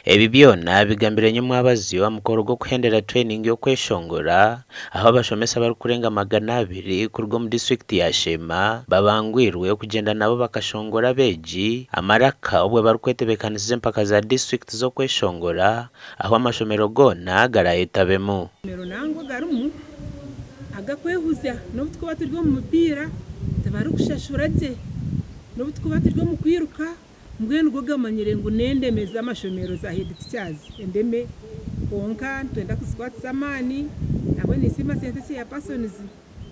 Ebi byona bigambirwe nyomwabazyo aha mukoro gw'okuhendera training y'okweshongora ahu abashomesa abarikurenga 200 kuruga omu disiturikiti ya Sheema babangwirwe okugyenda nabo bakashongora abeegi amaraka obwe barikwetebeekanisiza empaka za disiturikiti z'okweshongora ahu amashomero goona garayetabemu. Amashomero nangwa garimu agakwehuzya n'obu tukuba turi omu mupiira tibarikushashura gye, n'obu tukuba turi omu kwiruka mbwenu go gamanyire ngu n'endeme z'amashomero za head teachers endeme kwonka nitwenda kuzikwatisa amaani nabwo ninsiima sente chairpersons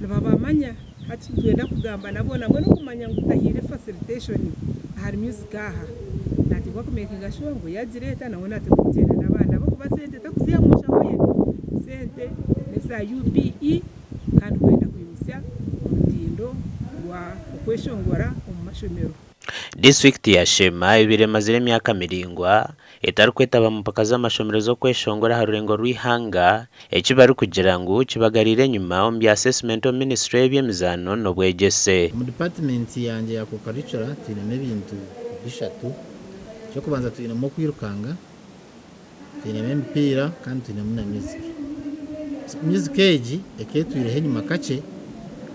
nibabamanya hati nitwenda kugamba nabo nabwo n'okumanya ngu tahaire facilitation ahari music aha nateekwa ku makinga sure ngu yagireeta nawe nateekwa kugyenda n'abaana ahabw'okuba sente takuziiha mu nshaho ye, sente n'eza UBE kandi kwenda kwimutsya omutindo gwa okweshongora omu mashomero. Disiturikiti ya Sheema ebaire emazire emyaka miraingwa etarikwetaba mu mpaka z'amashomero z'okweshongora aha rurengo rw'eihanga, eki barikugira ngu kibagariire enyima omu bya assessment omu minisiture y'eby'emizaano n'obwegyese. Omu dipatimenti yangye ya Co-curricular twinemu ebintu bishatu. Eky'okubanza twinemu okwirukanga, twinemu emipiira kandi twinemu na music. Music egi eketwireho enyima kakye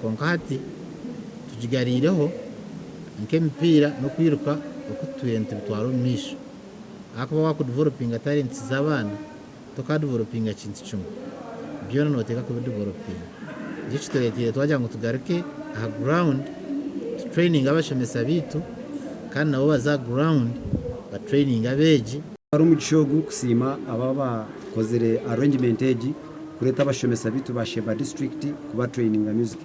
kwonka hati tugigariireho nk'emipiira n'okwiruka oku tutwire nitubitwara omu maisho. Ahakuba waakudivelopinga talents z'abaana, tokadivelopinga kintu kimwe. Byona nooteekwa kubidivelopinga. Nikyo kitureeteire twagira ngu tugaruke aha ground tutureyininge abashomesa baitu kandi nabo baze aha ground batureyininge abeegi. Ntwara omugisha ogu kusiima abo abakozire arrangement egi kureeta abashomesa baitu ba Sheema district kuba traininga music.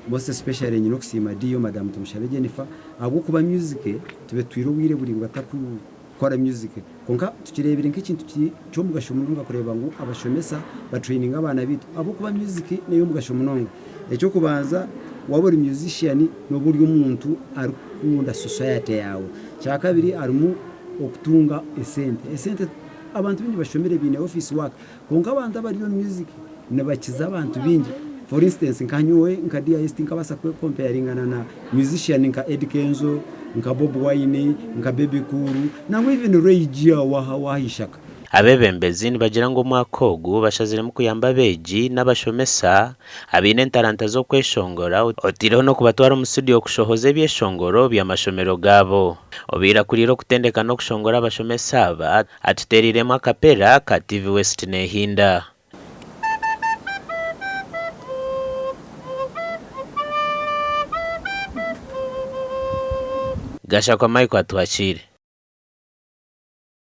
Most especially nyine okusiima DO Madam Tumushabe Jennifer ahabw'okuba music tubetwire obwire buraingwa atarikukora music kwonka tukireebire nk'ekintu ky'omugasho munonga kureeba ngu abashomesa batraininga abaana baitu ahabw'okuba music n'ey'omugasho munonga. Eky'okubanza waaba ori musician nooba ori omuntu arikukunda society yaawe. Ekyakabiri harimu okutunga esente. Esente abantu baingi bashomire baine office work kwonka abantu abari omu music nibakiza abantu baingi. For instance nka nyowe nka DIST nkabaasa kwe comparingana na musician nka Eddy Kenzo, nka Bobi Wine, nka Bebe Cool nangwa even Ray G aho aha Ishaka. Abeebembezi nibagira ngu omwaka ogu bashaziremu kuyamba abeegi n'abashomesa abaine entaranta z'okweshongora oteireho n'okubatwara omu situdiyo kushohoza ebyeshongoro by'amashomero gaabo. Obaire akuriire okutendeka n'okushongora abashomesa aba atuteereiremu akapera ka TV West Nehinda. Gashakwa Michael Atuhakiire.